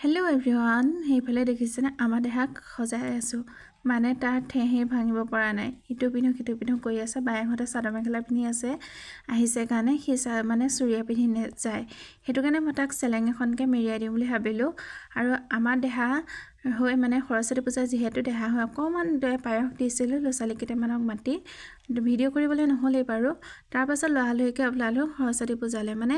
Hello' everyone, সেইফালে দেখিছেনে আমাৰ দেহাক সজাই আছোঁ। মানে তাৰ ঠেহেই ভাঙিব পৰা নাই, ইটো পিন্ধো সিটো পিন্ধো কৰি আছে। বায়েকহঁতে চাদৰ মেখেলা পিন্ধি আছে আহিছে কাৰণে সি মানে চুৰিয়া পিন্ধি যায়, সেইটো কাৰণে মই তাক চেলেং এখনকে মেৰিয়াই দিওঁ বুলি ভাবিলোঁ। আৰু আমাৰ দেহা হৈ মানে সৰস্বতী পূজা যিহেতু দেহা হৈ অকণমান পায়স দিছিলোঁ ল'ৰা ছোৱালী কেইটামানক মাতি, ভিডিঅ' কৰিবলৈ নহ'লেই বাৰু। তাৰপাছত লৰালৰিকৈ ওলালোঁ সৰস্বতী পূজালৈ, মানে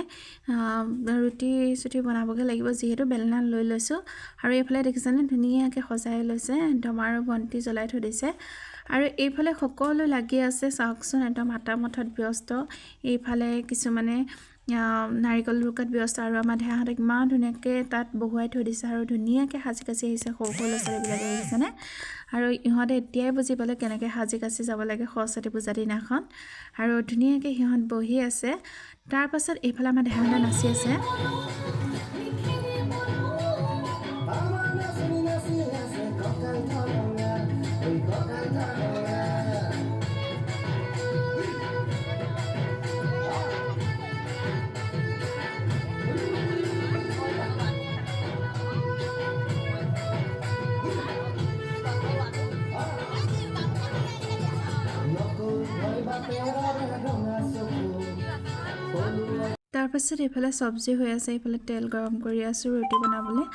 ৰুটি চুটি বনাবগৈ লাগিব যিহেতু বেলনা লৈ লৈছোঁ। আৰু এইফালে দেখিছেনে ধুনীয়াকৈ সজাই লৈছে একদম, আৰু বন্তি জ্বলাই থৈ দিছে। আৰু এইফালে সকলো লাগি আছে চাওকচোন, একদম আটা মঠাত ব্যস্ত। এইফালে কিছুমানে নাৰিকল ৰুকাত ব্যস্ত। আৰু আমাৰ দেহাহঁতক ইমান ধুনীয়াকৈ তাত বহুৱাই থৈ দিছে আৰু ধুনীয়াকৈ সাজি কাচি আহিছে সৰু সৰু ল'ৰা ছোৱালীবিলাকে, দেখিছেনে। আৰু ইহঁতে এতিয়াই বুজি পালে কেনেকৈ সাজি কাচি যাব লাগে সৰস্বতী পূজা দিনাখন। আৰু ধুনীয়াকৈ সিহঁত বহি আছে। তাৰপাছত এইফালে আমাৰ দেহাহঁতে নাচি আছে। তাৰপাছত এইফালে চব্জি হৈ আছে, এইফালে তেল গৰম কৰি আছোঁ ৰুটি বনাবলৈ।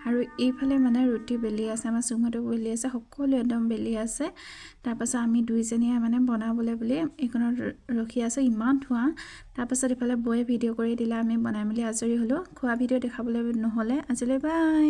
আৰু এইফালে মানে ৰুটি বেলি আছে, আমাৰ চুমহঁতেও বেলি আছে, সকলোৱে একদম বেলি আছে। তাৰপাছত আমি দুইজনীয়ে মানে বনাবলৈ বুলি এইখনত ৰখি আছোঁ, ইমান ধোঁৱা। তাৰপাছত এইফালে বৌয়ে ভিডিঅ' কৰি দিলে, আমি বনাই মেলি আজৰি হ'লোঁ। খোৱা ভিডিঅ' দেখাবলৈ নহ'লে আজিলৈ বাই।